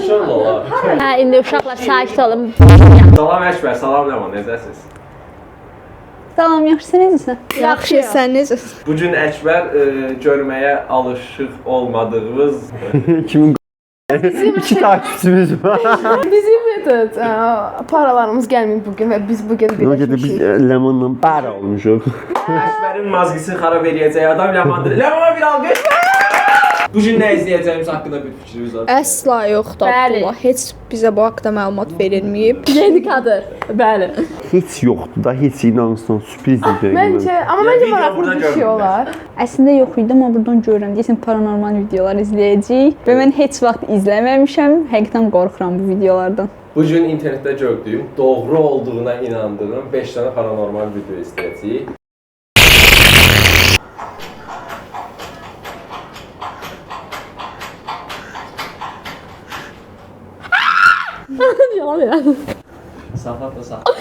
Sıçan olar. Hə, indi uşaqlar sakit olun. Salam Əkbər, salam Ləman, necəsiz? Salam, yaxşı, necəsən? Yaxşı, sən necəsən? Bu gün Əkbər görməyə alışıq olmadığımız Kimin iki takipçimiz var. Bizim evet, paralarımız gəlməyib bu gün və biz bu gün Ona görə biz birləşmişik. Ləmanla para olmuşuq. Əkbərin mazgisi xarab eləyəcək adam Ləmandır. Ləmana bir alqış. Bu gün nə izləyəcəyimiz haqqında bir fikrimiz var. Əsla yoxdur Bəli. Abdullah. Heç bizə bu haqda məlumat verilməyib. Yeni kadr. Bəli. Heç yoxdur da, heç inanırsan, sürprizdir. Məncə, amma Ya, məncə video maraqlı burada bir şey görmürlər. olar. Əslində yox idi, amma buradan görürəm. Deyəsən paranormal videolar izləyəcəyik və mən heç vaxt izləməmişəm. Həqiqətən qorxuram bu videolardan. Bu gün internetdə gördüyüm, doğru olduğuna inandığım 5 dənə paranormal video izləyəcəyik. Yalan elədim. Safat da saxta.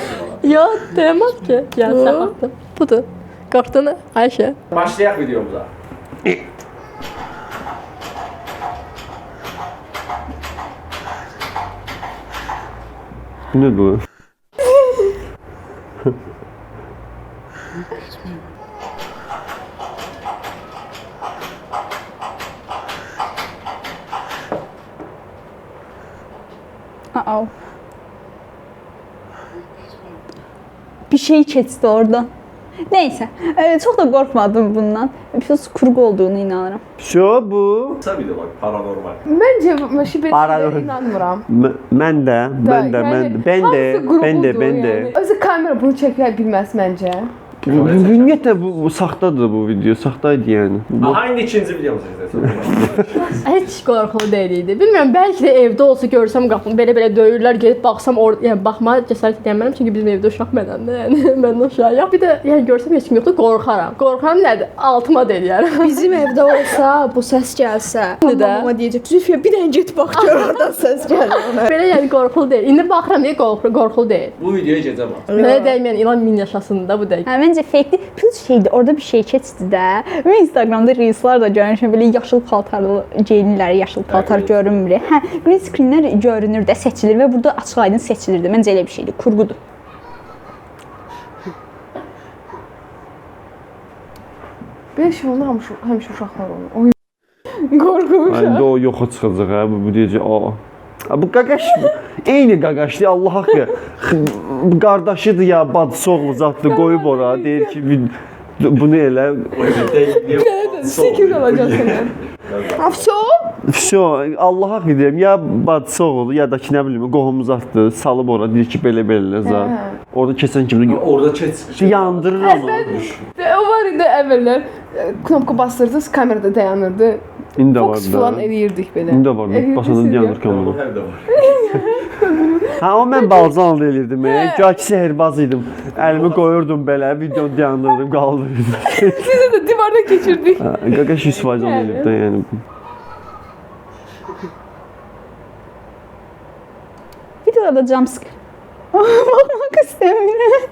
Yox, deməz ki. Yəni səhv atdım. Budur. Qorxdun Ayşə? Başlayaq videomuza. Bu nə bu? Uh-oh. Bir şey keçdi oradan. Neysə, çox da qorxmadım bundan. Pis kurgu olduğunu inanıram. Şo bu. Qısa videolar paranormal. Məncə mən belə Paranormal. şeylərə inanmıram. Mən də, mən də, mən də, mən də, mən də, mən də. Özü kamera bunu çəkə bilməz məncə. Ümumiyyətlə bu saxtadır bu video, saxtaydı yəni. Bu Aha, indi ikinci videomuzu izləyəcəyik. Heç qorxulu deyil idi. Bilmirəm, bəlkə də evdə olsa görsəm qapını belə-belə döyürlər, gedib baxsam or yəni baxmağa cəsarət edəmərəm çünki bizim evdə uşaq mənəm də, yəni məndən uşaq yox. Bir də yəni görsəm heç kim yoxdur, qorxaram. Qorxaram nədir? Altıma da eləyərəm. Bizim evdə olsa, bu səs gəlsə, mamama deyəcək, Zülfiyə bir dənə get bax gör oradan səs gəlir ona. Belə yəni qorxulu deyil. İndi baxıram deyə qorxulu deyil. Bu videoya gecə bax. Mənə dəyməyən ilan min yaşasın da bu dəqiqə. Hə, məncə fake-dir. Plus şeydir, orada bir şey keçdi də. Mən Instagramda reelslər də görmüşəm, belə yaşıl paltarlı geyinirlər, yaşıl paltar green görünmür. Hə, green screen-lər görünür də, seçilir və burada açıq-aydın seçilirdi. Məncə elə bir şeydir, kurgudur. Belə şey olanda həmişə uşaqlar olur. Oy. Qorxmuşam. İndi o yoxa çıxacaq hə, bu deyəcək, a. A, bu qaqaş eyni qaqaşdır, Allah haqqı. Bu qardaşıdır ya, bacısı oğlu zatdır, qoyub ora, deyir ki, bunu elə. Sekiz olacaq sənə. Avso? Vəsə, Allah haqqı deyirəm, ya bacısı oğlu, ya da ki, nə bilim, qohumu zatdır, salıb ora, deyir ki, belə-belə zat. Orada keçən kimi Orada keç yandırır onu. O var idi əvvəllər knopka basırdınız, kamerada dayanırdı. İndi də var Fokus falan da. eləyirdik belə. İndi də var. Eləyirdik Basanda siz ya. dayanır kamera. Həm də var. Hə, o mən balaca halda elirdim. Güya ki, sehirbaz idim. Əlimi qoyurdum belə, videonu dayandırdım, qaldırırdım. Sizi də divardan keçirdik. Qaqaş 100% onu elib də, yəni. Videoda jumpscare. Baxmaq istəmirəm.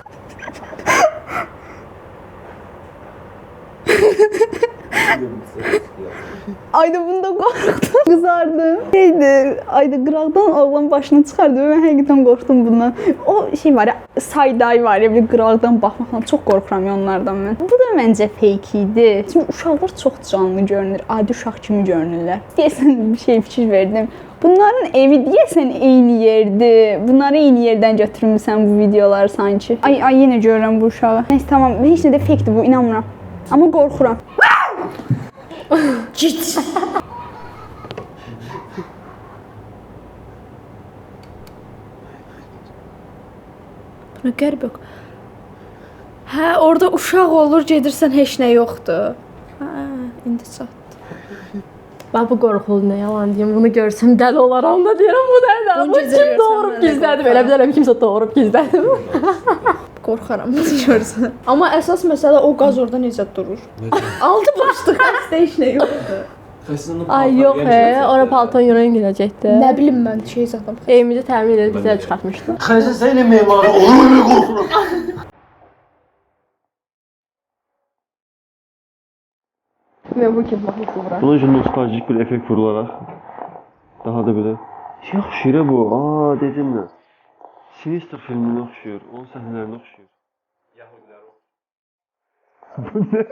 Ayda bunda qorxdum, qızardım. Şeydi, ayda qıraqdan oğlan başını çıxardı və mən həqiqətən qorxdum bundan. O şey var ya, side-eye var ya, bir qıraqdan baxmaqdan çox qorxuram ya onlardan mən. Bu da məncə fake idi. Çünki uşaqlar çox canlı görünür, adi uşaq kimi görünürlər. Deyəsən bir şey fikir verdim. Bunların evi deyəsən eyni yerdir. Bunları eyni yerdən götürmüsən bu videoları sanki. Ay, ay yenə görürəm bu uşağı. Neysə tamam, heç nə də fake-dir bu, inanmıram. Amma qorxuram. Git. Buna qərib yox. Hə, orada uşaq olur, gedirsən heç nə yoxdur. Hə, indi çatdı. Bax bu qorxulu nə yalan deyim. Bunu görsəm dəli olaram da deyirəm bu nə? Bunu Bu gecə kim görsəm doğurub mən də gizlədib? Elə bilərəm kimsə doğurub gizlədib. Qorxaram bunu görsən. Amma əsas məsələ o qaz orada necə durur? Aldı başdı, xəstə heç nə yoxdur. Ay yox, ora palton yuran gələcəkdi. Nə bilim mən şey zaten. Evimizi təmir edib bizə çıxartmışdı. Xəzə sən memarı olur mu qorxuram? Mən bu kimi baxıb vuram. Buna üçün nostaljik bir effekt vurularaq daha da belə Şey oxşuyur bu. Aa, dedim nə. Sinister filminə oxşuyur. Onun səhnələrinə oxşuyur. Yəhudilər o. Bu nə?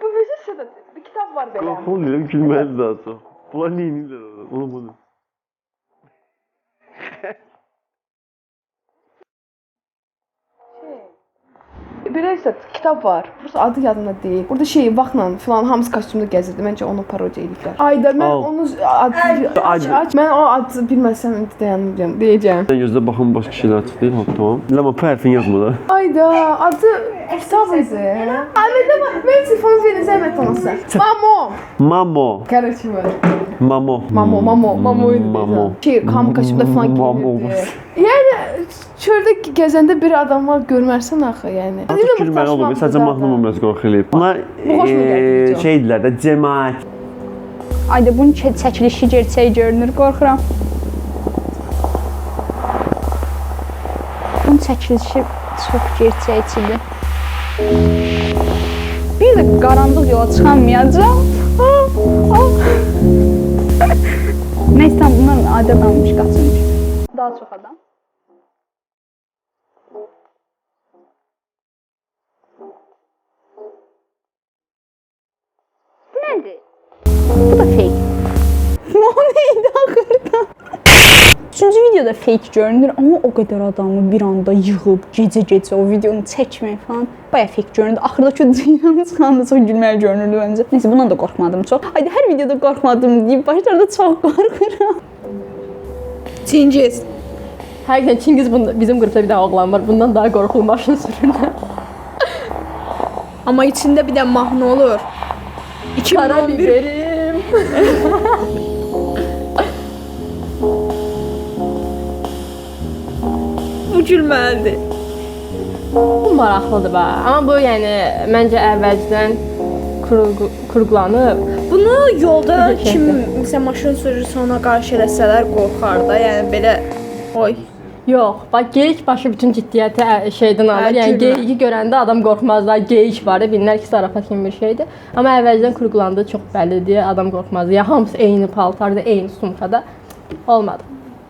Bu bilirsən bir kitab var belə. Qorxulu deyirəm, gülməli daha çox. Bunlar nə edirlər orada? Onu bunu. Belə isə kitab var. Burası adı yadımda deyil. Burada şey vaxtla filan hamısı kostyumda gəzirdi. Məncə onu parodiya ediblər. Ayda mən Al. onu adı aç. Mən o adı bilməsəm indi dayanmayacağam, deyəcəm. Sən gözlə baxın başqa şeylər çıxdı, deyil, tamam. Ləman P hərfini yazma da. Ayda adı kitab idi. Ay mən mənim telefonu verin zəhmət olmasa. Mamo. Mamo. Qardaşım var. Mamo. Mamo, mamo, mamo idi. Mamo. Şey, hamı kostyumda filan Mamo. geyinirdi. Yəni çöldə gəzəndə bir adamlar görmərsən axı, yəni. Artıq gülməli olmur. Sadəcə mahnı biraz qorxu eləyib. Bunlar Bu xoşuma gəldi video. şeydilər də cəmaət. Ayda bunun çəkilişi gerçək görünür, qorxuram. Bunun çəkilişi çox gerçəkçidir. Bir də qaranlıq yola çıxamayacağam. Neysə, tamam, bunlar adi adammış, qaçırmış. Daha çox adam. Bu nədir? Bu da fake. O neydi axırda? Üçüncü videoda fake görünür, amma o qədər adamı bir anda yığıb gecə-gecə o videonu çəkmək falan baya fake göründü. Axırdakı o ceyran çıxanda çox gülməli görünürdü məncə. Neysə, bundan da qorxmadım çox. Haydi hər videoda qorxmadım deyib başlarda çox qorxuram. Çingiz. Həqiqətən Çingiz bunda, bizim qrupda bir dənə oğlan var. Bundan daha qorxulu maşın sürürlər. Amma içində bir də mahnı olur. 2011 Karabiberim. Bu gülməlidir. Bu maraqlıdır bax. Amma bu yəni məncə əvvəlcədən kurğulanıb. Bunu yolda Bu da kim məsələn maşın sürürsə ona qarşı eləsələr qorxar da. Yəni belə oy. Yox, bax geyik başı bütün ciddiyyəti şeydən alır. Hə, Yəni gülmə. geyiyi görəndə adam qorxmaz da, geyik var, bilirlər ki, zarafat kimi bir şeydir. Amma əvvəlcədən kurğulandığı çox bəllidir, adam qorxmaz. Ya hamısı eyni paltarda, eyni sumkada. Olmadı.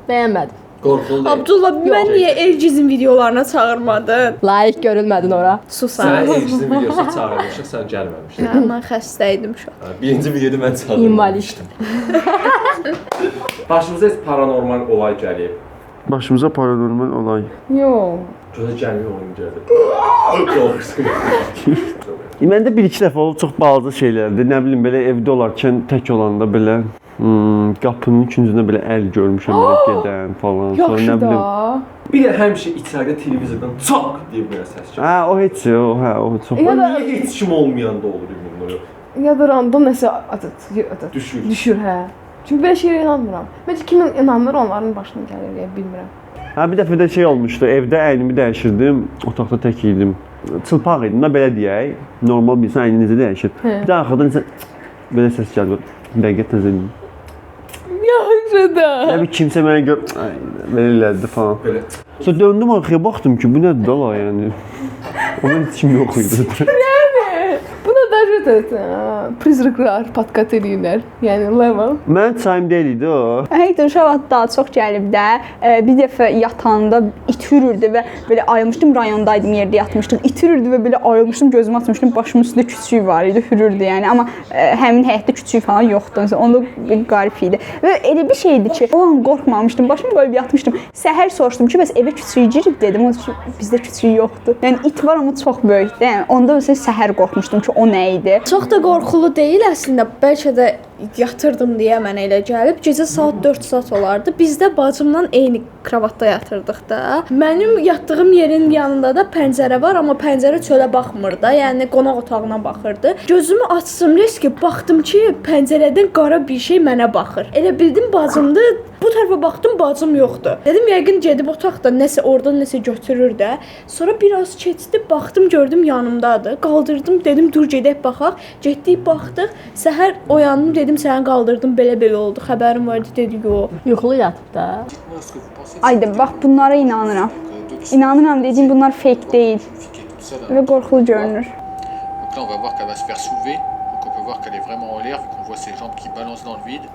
Bəyənmədim. Qorxulu deyil. Abdullah mən niyə Elgizin videolarına çağırmadın? Layiq görülmədin ora. Sus Sənə ha. Elgizin videosuna çağırmışıq, sən gəlməmişdin. Hə, mən xəstə idim uşaq. Hə, birinci videoda mən İnvalid. çağırmamışdım. Başımıza heç paranormal olay gəlib. Başımıza paranormal olay. Yox. Gözə gəlmir onun gəldi. Qorxursun. Məndə bir-iki dəfə olub çox balaca şeylərdir. Nə bilim belə evdə olarkən tək olanda belə qapının küncündə belə əl görmüşəm belə gedən falan. Sonra Yaxşı nə bilim. da. Bir də həmişə içəridə televizordan çaq deyə belə səs gəlir. Hə, o heç o, hə, o çox. Ya da Niyə heç kim olmayanda olur bunlar? ya da random nəsə adı Düşür. düşür hə. Çünki belə şeylərə inanmıram. Məncə kim inanır onların başına gəlir, yəni bilmirəm. Hə, bir dəfə də şey olmuşdu. Evdə əynimi dəyişirdim, otaqda tək idim. Çılpaq idim də belə deyək. Normal bir insan əynini necə dəyişir? Bir də arxadan isə belə səs gəldi. Bir dəqiqə təzə. Yaxşı da. Nə bir kimsə mənə gör, ay, belə elədi falan. Belə. Sonra döndüm arxaya baxdım ki, bu nədir da la, yəni. Onun heç kim yox idi. Buna даже это, prizraklar podkat eləyirlər. Yəni level. Mənim çayım deyil idi o. Həqiqətən uşaq vaxtı daha çox gəlib də. Bir dəfə yatanda it hürürdü və belə ayılmışdım, rayondaydım, yerdə yatmışdıq. İt hürürdü və belə ayılmışdım, gözümü açmışdım, başımın üstündə küçüyü var idi, hürürdü yəni. Amma həmin həyətdə küçüyü falan yoxdu. Məsələn, onda bir qarip idi. Və elə bir şeydi ki, o an qorxmamışdım, başımı qoyub yatmışdım. Səhər soruşdum ki, bəs evə küçüyü girib dedim. O ki, bizdə küçüyü yoxdur. Yəni it var amma çox böyükdü. Yəni onda məsələn səhər qorxmuşdum ki, o nə idi? Çox da qorxulu deyil əslində. Bəlkə də yatırdım deyə mənə elə gəlib. Gecə saat 4 saat olardı. Biz də bacımla eyni kravatda yatırdıq da. Mənim yatdığım yerin yanında da pəncərə var, amma pəncərə çölə baxmır da. Yəni qonaq otağına baxırdı. Gözümü açdım riski, baxdım ki, pəncərədən qara bir şey mənə baxır. Elə bildim bacımdır. Bu tərəfə baxdım, bacım yoxdur. Dedim yəqin gedib otaqda nəsə oradan nəsə götürür də. Sonra biraz keçdi, baxdım gördüm yanımdadır. Qaldırdım, dedim dur gedək baxaq. Getdik baxdıq. Səhər oyandım, dedim səni qaldırdım, belə-belə oldu. Xəbərim var idi, dedi yox. Yuxulu yatıb da. Ayda bax bunlara inanıram. İnanıram dediyim bunlar fake deyil və qorxulu görünür. Donc là, on va voir qu'elle va se faire soulever. Donc on peut voir qu'elle est vraiment en l'air, vu qu'on voit ses jambes qui balancent dans le vide.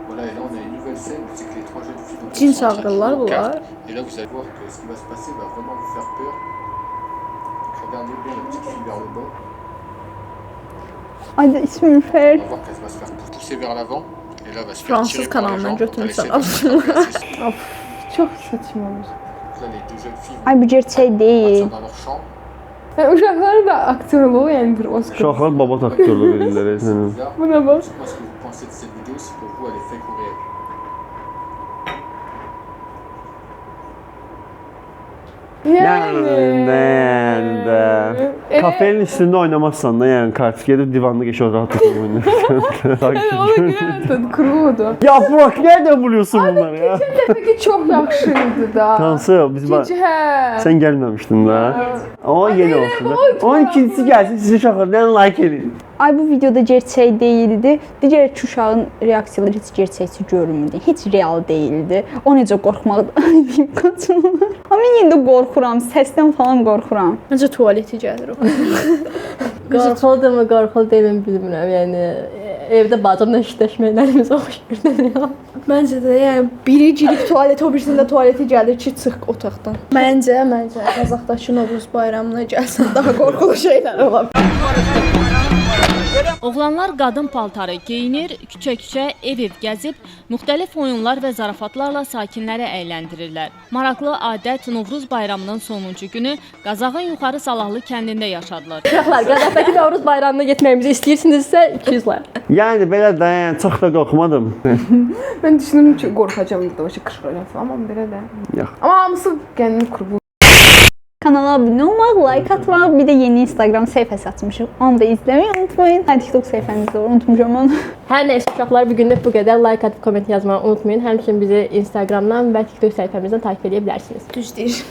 Voilà, et là on a une nouvelle scène, c'est que les trois jeunes filles vont Cin se sentir çağırırlar toujours au bunlar. casque. Et là vous allez voir que ce qui va se passer va vraiment vous faire peur. Donc, regardez bien la petite fille vers le bas. Ayda ismim Fer. On va voir qu'elle va se faire pousser vers l'avant. Et là elle va se faire Fransız tirer par les kanalından jambes. Elle götürmüşsən. essaie de se faire placer. Of, çox saçma olur. Là les deux jeunes filles Ay vont bu gerçək deyil. partir dans leur chambre. Yəni uşaqlar da aktyor olur, yəni bir Oscar. Uşaqlar babat aktyorluq edirlər. Hə. Bizarre. Buna bax. Dites-moi ce que vous pensez de cette vidéo, si pour vous elle est fake ou réelle. Yəni. Yəni də. Elə- Kafenin üstündə oynamazsan da, yəni kart gedib divanda geçib rahat oturub oynayırsan. Yəni ona görə də quruludur. Ya Burak nereden buluyorsun bunları ya? Keçən dəfəki çox yaxşı idi da. Hansı? Biz bak Keçi, hə. sen gelmemiştin daha. Ama yeni olsun da. Onun ikincisi gelsin sizi uşaqlardan like edin. Ay bu videoda gerçək deyildi. Digər iki uşağın reaksiyaları heç gerçəkçi görünmürdü. Heç real deyildi. O necə qorxmaq deyib qaçırlar. Amma mən yenə də qorxuram, səsdən falan qorxuram. Məncə tualeti gəlir o. Qorxuludur mu, qorxulu deyilmi bilmirəm. Yəni evdə bacımla işləşməklərimiz oxşayır. Ya. Məncə də yəni biri girib tualetə, o birisinin də tualeti gəlir ki, çıx otaqdan. Məncə Qazaxdakı Novruz bayramına gəlsən daha qorxulu şeylər ola bilər. Oğlanlar qadın paltarı geyinir, küçə-küçə, ev-ev gəzib, müxtəlif oyunlar və zarafatlarla sakinləri əyləndirirlər. Maraqlı adət Novruz bayramının sonuncu günü Qazaxın Yuxarı Salahlı kəndində yaşadılır. Uşaqlar, Qazaxdakı Novruz bayramına getməyimizi istəyirsinizsə 200 like. Yəni belə də, yəni çox da qorxmadım. Mən düşündüm ki, qorxacam da, o şey qışqıracam falan, amma belə də. Yox. Amma hamısı yəni qurbu. Kanala abunə olmaq, like atmaq, bir də yeni Instagram səhifəsi açmışıq. Onu da izləməyi unutmayın. Hə, TikTok səhifəmiz də var, unutmuşam onu. Hər nəysə uşaqlar, bu günlük bu qədər. Like atıb komment yazmağı unutmayın. Həmçinin bizi Instagramdan və TikTok səhifəmizdən takip edə bilərsiniz. Düz deyir.